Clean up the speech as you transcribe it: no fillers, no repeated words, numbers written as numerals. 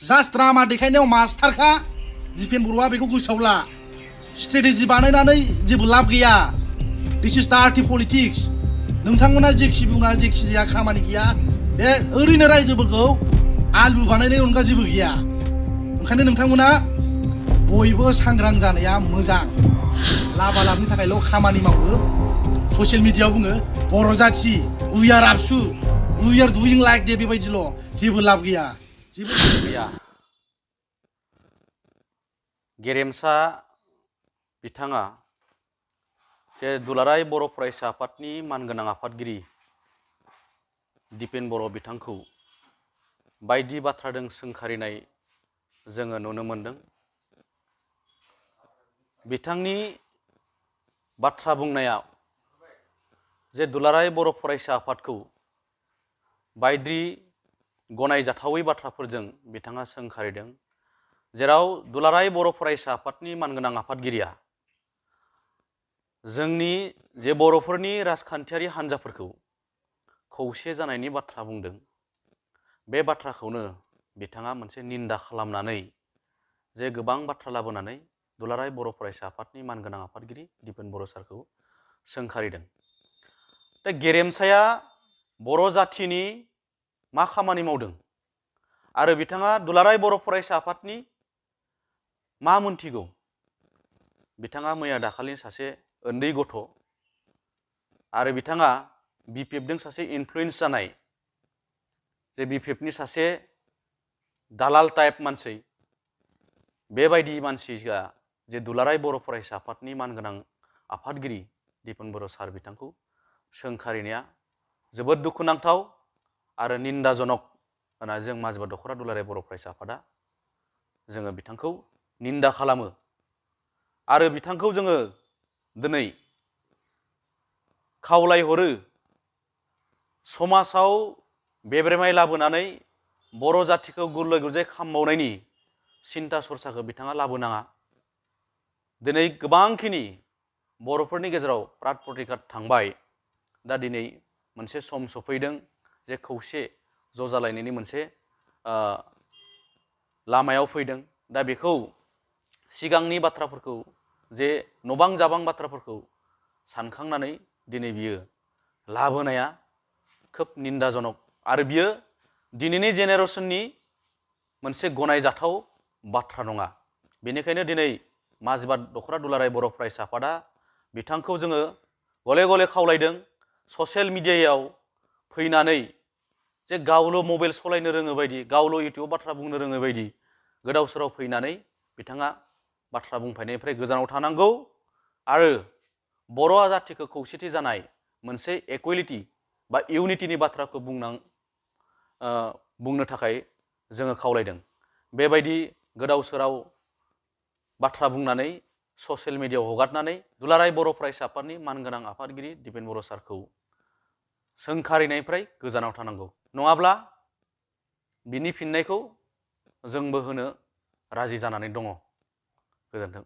Just drama देखायनायाव मास्टारखा Dipen बर'आ बेखौ गोसोआव ला स्ट्रेटेजि बानायनानै जेबो लाब गैया दिस इज डार्टि पलिटिक्स नोंथांमोना जेखि बुङा जेखि जाया खामानि गैया बे ओरैनो रायजोफोरखौ आलु बानायनायनि अनगा जेबो गैया ओंखायनो नोंथांमोना बयबो सांग्रां जानाया मोजां लाबा लाबनि थाखायल' खामानि मावो ससियेल मिडियायाव बुङो बर' जाथि we are ABSU we are doing like they बेबायदिल' जेबो लाब गैया जेबो गैया गेरेमसा बिथाङा जे दुलाराय बर' फरायसा आफादनि मानगोनां आफादगिरि दिपेन बर' बिथांखौ बायदि बाथ्राजों सोंखारिनाय जोङो नुनो मोनदों बिथांनि बाथ्रा बुंनाया जे दुलाराय बर' फरायसा आफादखौ बायदि गनायजाथावै बाथ्राफोरजों बिथाङा सोंखारिदों जेराव दुलाराय बर' फरायसा आफादनि मानगोनां आफादगिरिया जोंनि जे बर'फोरनि राजखान्थियारि हान्जाफोरखौ खौसे जानायनि बाथ्रा बुंदों बे बाथ्राखौनो बिथाङा मोनसे निन्दा खालामनानै जे गोबां बाथ्रा लाबोनानै दुलाराय बर' फरायसा आफादनि मानगोनां आफादगिरि दिपेन बर' सारखौ सोंखारिदों दा गेरेमसाया बर' जाथिनि मा खामानि मावदों आरो बिथाङा दुलाराय बर' फरायसा आफादनि मा मोनथिगौ बिथाङा मैया दाखालि सासे उन्दै गथ' आरो बिथाङा बिपिएफजों सासे इनफ्लुयेन्स जानाय जे बिपिएफनि सासे दालाल टाइप मानसि बेबायदि मानसिया जे दुलाराय बर' फरायसा आफादनि मानगोनां आफादगिरि दिपेन बर' सार बिथांखौ सोंखारिनाया जोबोद दुखुनांथाव आरो निन्दाजनक होनना जों माजबा दख'रा दुलाराय बर' फरायसा आफादा जोङो बिथांखौ निन्दा खालामो आरो बिथांखौ जोङो दिनै खावलायहरो समाजाव बेब्रेमाय लाबोनानै बर' जाथिखौ गुलाय गुजाय खालामबावनायनि सिन्था सरसाखौ बिथाङा लाबोनाङा दिनै गोबांखिनि बर'फोरनि गेजेराव प्राद प्रतिघात थांबाय दा दिनै मोनसे सम सफैदों जे खौसे ज' जालायनायनि मोनसे लामायाव फैदों दा बेखौ सिगांनि बाथ्राफोरखौ जे नबां जाबां बाथ्राफोरखौ सानखांनानै दिनै बियो लाबोनाया खोब निन्दाजनक आरो बियो दिनैनि जेनेरेसननि मोनसे गनायजाथाव बाथ्रा नङा बेनिखायनो दिनै माजबा दख'रा दुलाराय बर' फरायसा आफादा बिथांखौ जोङो गले गले खावलायदों ससियेल मिडियायाव फैनानै जे गावल' मबाइल सालायनो रोङो बायदि गावल' इउटुबाव बाथ्रा बुंनो रोङो बायदि गोदाव सोराव फैनानै बिथाङा बाथ्रा बुंफायनायनिफ्राय गोजानाव थानांगौ आरो बर' जाथिखौ खौसेथि जानाय मोनसे इकुवेलिटि बा इउनिटिनि बाथ्राखौ बुंनो थाखाय जोङो खावलायदों बेबायदि गोदाव सोराव बाथ्रा बुंनानै ससियेल मिडियायाव हगारनानै दुलाराय बर' फरायसा आफादनि मानगोनां आफादगिरि दिपेन बर' सारखौ सोंखारिनायनिफ्राय गोजानाव थानांगौ नङाब्ला बिनि फिननायखौ जोंबो होनो राजि जानानै दङ गोजोन्थों।